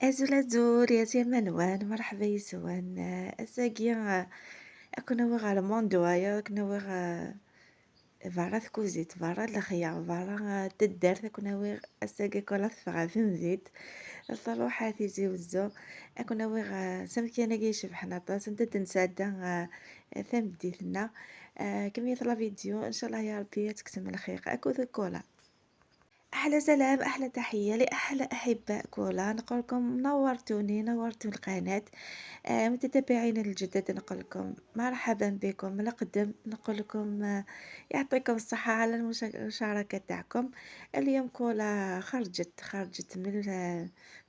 أزول أزول يا زي منوان، مرحبا يسوان أساقي. أكون غير موندوايا، أكون غير برا تكوزيت، برا الخيار، برا تدار. أكون غير أساقي كولا تفغ نزيد تروح تيزي وزو. أكون غير سمكي أنا كي شبحنا طاس انت تنسادا ثمديتنا كمية la vidéo. ان شاء الله يا ربي تكتم الخير اكو كولا. احلى سلام، احلى تحيه لاحلى احباء كولا. نقول لكم نورتوني، نورتوا القناه. متتبعين الجدد نقول لكم مرحبا بكم. القدم نقول لكم يعطيكم الصحه على المشاركه تاعكم. اليوم كولا خرجت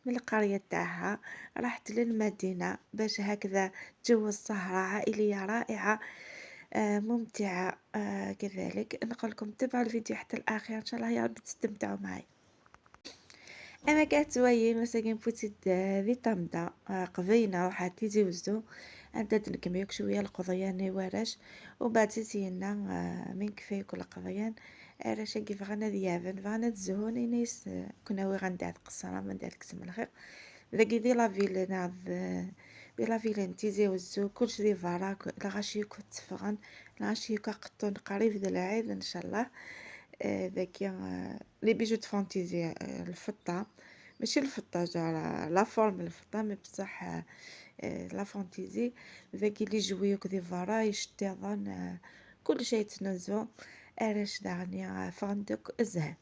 من القريه تاعها، راحت للمدينه باش هكذا تجوز سهره عائليه رائعه ممتعة. كذلك نقول لكم تبعوا الفيديو حتى الأخير، إن شاء الله يا رب تستمتعوا معي. أما كاتوايي مساكين فوتيت ذي طامدا قضينا روحا تيزي وزو عندها نكميوك شوية القضيان وراش وبعد تينا من كفاية كل قضيان علاش كيف غانا ديافن فغانا تزهوني نيس كنا وي غندعت قصرا من دارك كسم الخير ذاك دي la ville ناض دي la ville تيزي وزو كلشي دي فراك الغاشي كتفغن الغاشي كقطون قريب ذا العيد ان شاء الله. ذاك les bijoux de fantaisie، الفضة ماشي الفضة جا la forme الفضة mais بصح la fantaisie. ذاك les jouets دي فارا يشتيضن كل شيء تنزو علاش داغني فغندك الزهر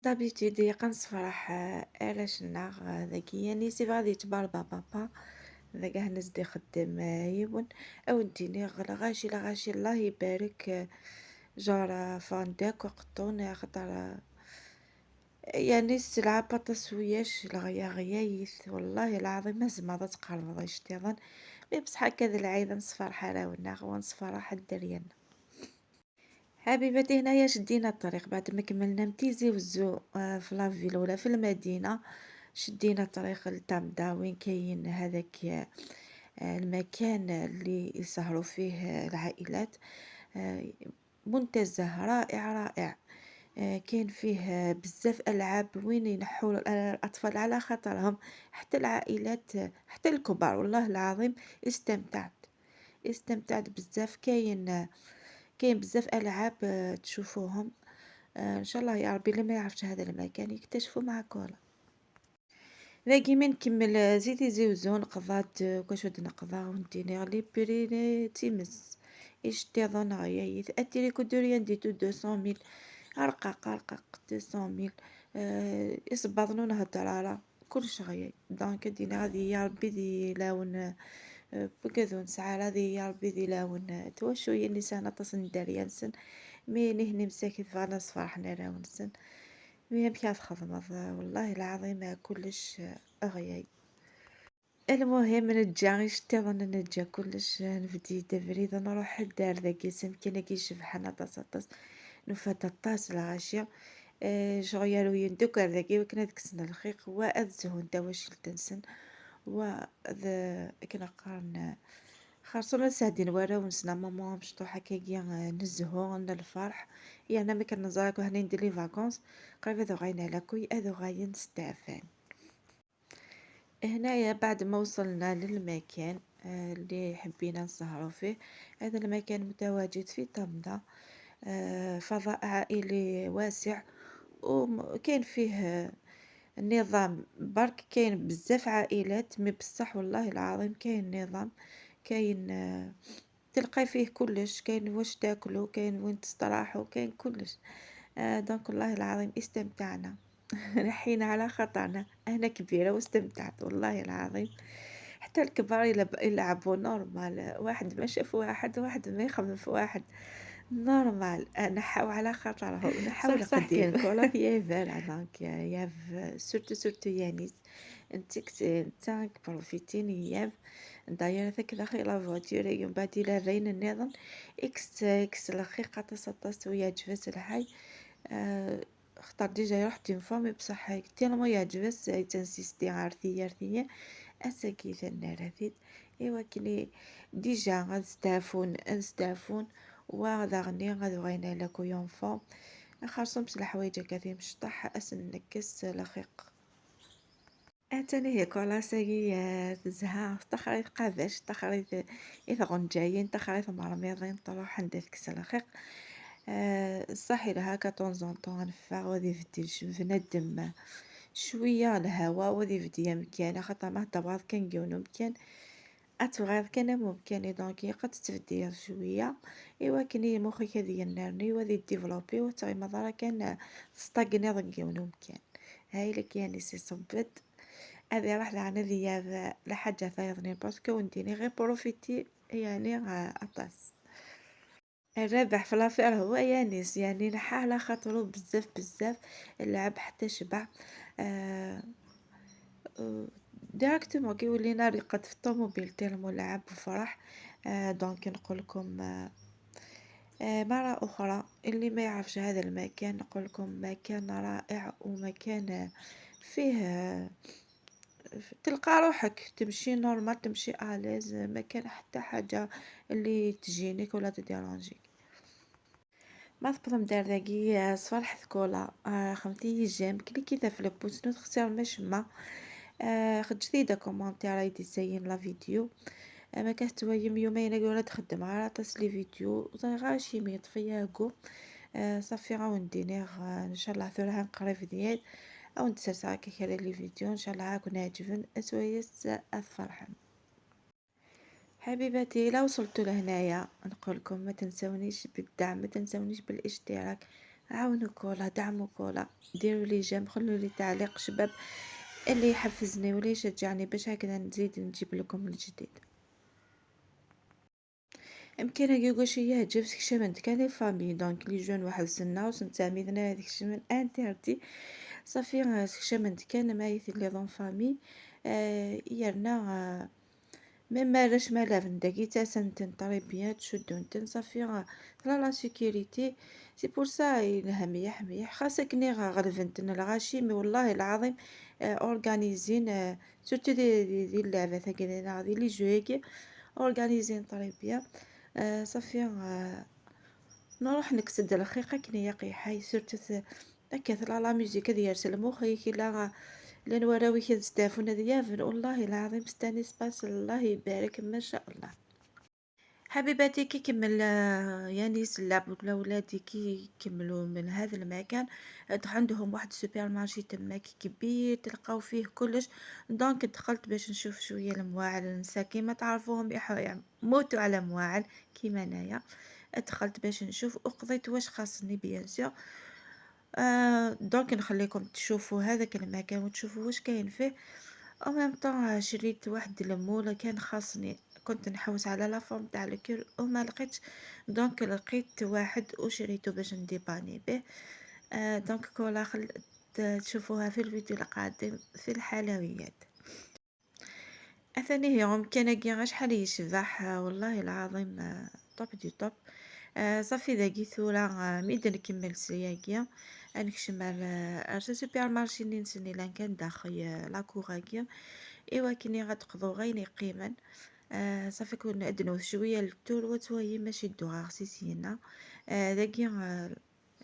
d'habitude قنصفرح علاش ناغ ذاك يعني سي غادي تبار بابا ذاك هنز دي خدام يون او انتيني غاشي غاشي الله يبارك جارة فانداك وقطون خطر يعني السلعة باطا سوياش الغيا غيايث والله العظيم ما زعما تقرب يشتيضن mais بصح هكذا العيد نصفر حلاونا ونصفر الدريان. حبيبتي هنايا شدينا الطريق بعد ما كملنا متيزي وزو في la ville ولا في المدينة، شدينا الطريق لتامدا وين كاين هذاك المكان اللي يسهروا فيه العائلات. منتزه رائع رائع، كاين فيه بزاف ألعاب وين ينحوا الأطفال على خاطرهم، حتى العائلات حتى الكبار. والله العظيم استمتعت بزاف. كاين بزاف ألعاب تشوفوهم. إن شاء الله يا ربي اللي ما يعرفش هذا المكان يكتشفوا مع كولا. ذاكي ما نكمل زيدي زيوزون قضات كاش ود نقضا ونديني les prix تيمس اشتيضن غيايث اتيري كودوريان ديتو 200 mille ارقق ارقق 200 mille يصبضنو نهدر كلش غياي. donc دينا غادي يا ربي دي لاون بكذون سعالة غادي يا ربي دي لاون توشو يلي سنة تصن داريانسن mais نهني مساكن فانا صفرحنا لاونسن mais بكاف خدمة والله العظيم كلش غياي. المهم نرجع يشتغل نرجع كلش نفدي تفريد نروح الدار ذاك سمكن كي شبحنا طاس طاس نفات الطاس الغاشية شغيالو يندوك ذاكي وكنا ديك الخيق وأذزهون تواش تنسن و كنا قارن خاصنا سادين ورا ونسنا ماما مشطو هكاكيا نزهو الفرح يعني ما كنزاك وهنا ندير les vacances قريب هذو غاين على كوي هذو غاين ستافان. هنايا بعد ما وصلنا للمكان اللي حبينا نسهرو فيه، هذا المكان متواجد في طمدة فضاء عائلي واسع وكاين فيه النظام برك، كاين بزاف عائلات mais بصح والله العظيم كاين نظام، كاين تلقاي فيه كلش، كاين واش تاكلو، كاين وين تستراحو، كاين كلش. donc والله العظيم استمتعنا رحينا على خاطرنا. انا كبيرة واستمتعت والله العظيم، حتى الكبار يلعبوا normal، واحد ما شاف واحد، واحد ما يخمم في واحد، normal نحاو على خاطرهم نحاو. صح صح. كاين كولا يا فال donc يا surtout surtout يانيس انت انت بروفيتيني ياف داير ذاك داخل la voiture يوم بعد الى بين النظام اكس اكس الخيقة تصطص ويا جفس الحي خطر déjà يروح تنفورمي بصح tellement يعجبس تنسيستي عارثية عارثية اساكي ثنا ايوا كني déjà غنستافون نستافون وغادا غني غادي غينا لكو يونفون خاصهم الحوايج كثير مشطح اسن نكس الخيق. اتاني هي كولاساكي تزها تخريط قافاش تخريط إثغنجايين تخريط مرميضين تروح عند الكسل الخيق. صح إلا هكا طون زون نفاغ وذي فدي بنادم شوية الهوا وذي فدي مكان خاطر ما تبغاض كان كيونو مكان أتبغاض كان ممكن donc يقد تفدي شوية إوا كني مخك هذي ينرني وذي développer وتغي مضرة كان تستاقني ضنكيونو مكان هاي لك يعني سي صبت هذه راح لعنا ذي لحاجة ثايضني parce que ونديني غير profiter يعني أطاس. الرابح في l'affaire هو يانيس، يعني نحى على خاطرو بزاف بزاف، لعب حتى شبع. Directement كي ولينا رقد في الطوموبيل tellement لعب وفرح. Donc نقول لكم مرة أخرى اللي ما يعرفش هذا المكان نقول لكم مكان رائع ومكان فيه تلقى روحك تمشي normal تمشي à l'aise، ما كان حتى حاجة اللي تجينيك ولا تديرونجيك. ما تبقى مدار داكي صفر كولا خمتي j'aime cliquez في le pouce نو تختار مشمة خرجتي des commentaires يدي زين la vidéo. ما كانت يوم يومين ولا تخدم غير عطاس les vidéos غير شي ميطفيا كو. صافي غاوندينيغ ان شاء الله ثورها نقرا فيديو او نتسرسع كي les vidéos ان شاء الله كنا عجبن اسويس افرحن. حبيباتي الا وصلتوا لهنايا نقول لكم ما تنسونيش بالدعم، ما تنسونيش بالاشتراك، عاونوا كولا دعموا كولا، ديروا لي j'aime، خلوا لي تعليق شباب اللي يحفزني واللي يشجعني باش هكذا نزيد نجيب لكم الجديد. يمكن يقول شي يعجب شمنت كان les familles donc les jeunes واحد السنة وسنتاميذنا هذيك الشمن interdit صافي شمنت كان ما يث les dans famille يرنا même علاش ما لافن داكي تاسنتن très bien تشدون صافي la sécurité c'est pour ça يلها ميح ميح خاصك ني غلفنتن الغاشي mais والله العظيم organisés surtout دي دي اللعبة ثاكي دي les jeux organisés très bien. صافي نروح نكسد الخيقة كني يقي surtout هكا la musique هذه يرسل مخي كي لا لان وراوي كنستافون هذه والله العظيم c'est un espace الله يبارك ما شاء الله. حبيباتي كي كمل يعني اللعب ولا ولادي كي يكملوا من هذا المكان عندهم واحد supermarché تماك كبير تلقاو فيه كلش. donc دخلت باش نشوف شوية المواعن النساء كيما تعرفوهم يموتوا على مواعن كيما انايا. دخلت باش نشوف وقضيت واش خاصني bien sûr. Donc نخليكم تشوفوا هذاك المكان وتشوفوا واش كاين فيه. au même temps شريت واحد ال moule كان خاصني، كنت نحوس على la forme تاع ال cœur وما لقيتش، donc لقيت واحد وشريته باش نديباني به. Donc كولا تشوفوها في الفيديو القادم في الحلويات. اثاني هي كان كي شحال يشبح والله العظيم top du top. صافي ذاكي ثورا ميد نكمل سياكيا نكشم على supermarché اللي نسني لان كان داخل la cour اكيا ايوا كني غتقضو غير قيما. صافي كون ادنو شوية للتور وتوهي ماشي دوغا سيسينا. ذاكي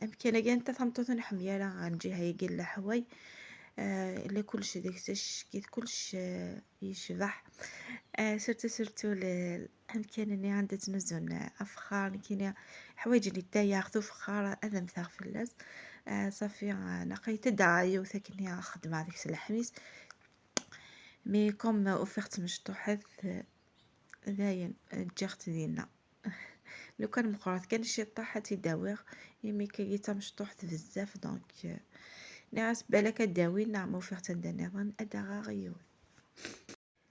يمكن كان انت ثمطوط نحمية نجي هاي قال حواي الا كلشي داك كي كلش يشبح. Surtout يمكن اني عندها تنزل افخار كاين حوايج اللي تا ياخذو فخار هذا مثال فلاس. صافي نقيت داعي وثاكني خدمة هذيك الحميس mais comme وفقت مشطوحات ذاين جاخت ديالنا لو كان مقرات كان شي طاحت يداويغ mais كي مشطوحت بزاف donc نعس بالك داوي نعم وفقت عندنا ادا غيول.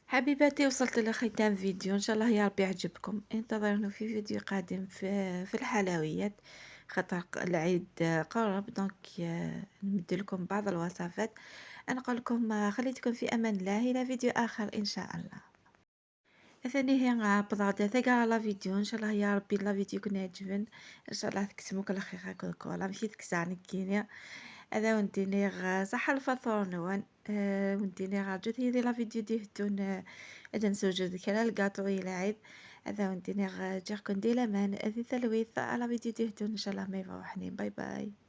حبيباتي وصلت لختام فيديو، ان شاء الله يا ربي يعجبكم. انتظرونا في فيديو قادم في الحلويات خاطر العيد قرب، donc نمد لكم بعض الوصفات. نقول لكم خليتكم في امان الله الى فيديو اخر ان شاء الله. ثاني هي بضعة ثقة la vidéo ان شاء الله يا ربي la vidéo كنا عجبن ان شاء الله تكتمو كل خير كولا مشي تكسعني كينيا هذا ونديني صح الفطور نوان ونديني غاجوت هي la vidéo ديهتون اذا نسوجد كلا الكاطو يلعب هذا ونديني جاكم دي لامان هذه ثلويث على فيديو ديهتون ان شاء الله ما يفوحني. bye bye.